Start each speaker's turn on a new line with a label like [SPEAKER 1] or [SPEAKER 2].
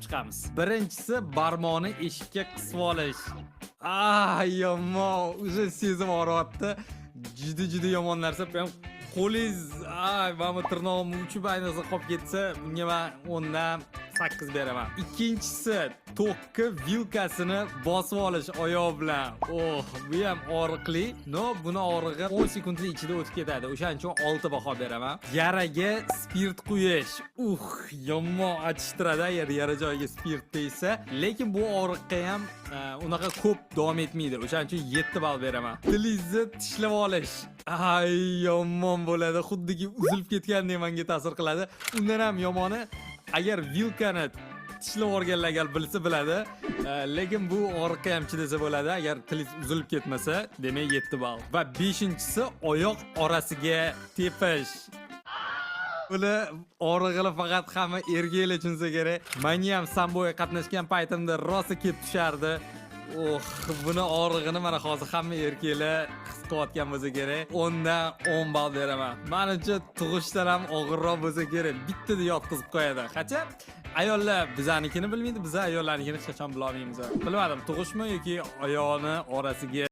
[SPEAKER 1] Chiqamiz. Birinchisi, barmoqni eshikka qisib olish. Ah, yomon, уже sezim og'riyapti. Juda juda yomon narsa. Прям qo'lingiz, ay, mana bu tirnog'im uchib, ayniqsa qolib ketsa, bunga man 10 dan 8 beraman. Ikkinchisi, tokki vilkasini bosib olish oyoq bilan. Oh, bu ham og'riqli, но buni og'rig'i 10 sekundning ichida o'tib ketadi. O'shaning uchun 6 baho beraman. Yaraga spirt quyish. Yomon achishtiradi agar yara joyiga spirt tegsa, lekin bu og'riqqa ham unaqa ko'p davom etmaydi. O'shaning uchun 7 ball beraman. Tilingizni tishlab olish. Ay, yomon bo'ladi. Xuddiki uzilib ketgandek menga ta'sir qiladi. Undan ham yomoni, agar vilkani tishlab yuborganlar agar bilsa, biladi. Lekin bu og'riqqa ham chidasa bo'ladi agar tilingiz uzilib ketmasa, demak, 7 ball. Va beshinchisi, oyoq orasiga tepish. Buni og'rig'ini faqat hamma erkaklar tushunsa kerak. Manga ham samboga qatnashgan paytimda rosa kelib tushardi. Oh, buni og'rig'ini mana hozir hamma erkaklar his qilayotgan bo'lsa kerak. 10 dan 10 ball beraman. Manimcha, tug'ishdan ham og'irroq bo'lsa kerak. Bittada yotqizib qo'yadi. Qachon? Ayollar bizanikini bilmaydi, biz ayollarnikini hech qachon bila olmaymiz. Bilmadim, tug'ishmi yoki oyoqni orasiga.